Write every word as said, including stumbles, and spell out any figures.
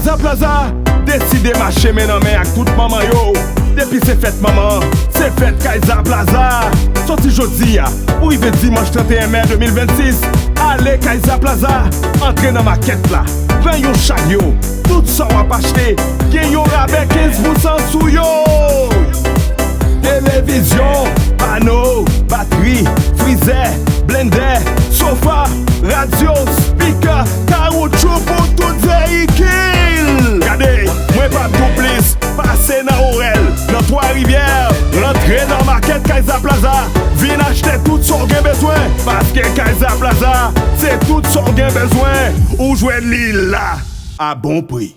Kaiza Plaza deside mache men nan men ak tout manman yo. Depi se fèt manman, se fèt Kaiza Plaza. Soti jodi a pou rive dimanch trannteyen mè de mil vennsis, ale Kaiza Plaza, antre nan makèt la, pran yon charyo. Tout sa w ap achte, gen yon rabè kenz pousan sou yo. Televizyon, pano, batri, frizè, blendè, sofa, radyo, spikè, kawoutchou pou tout veyikil. Gade, mwen p ap di w plis, pase nan Orèl, nan Twa Rivyè, rantre nan makèt Kaiza Plaza, vin achte tout sa w gen bezwen, paske Kaiza Plaza, se tout sa w gen bezwen, ou jwenn li la, a bon pri.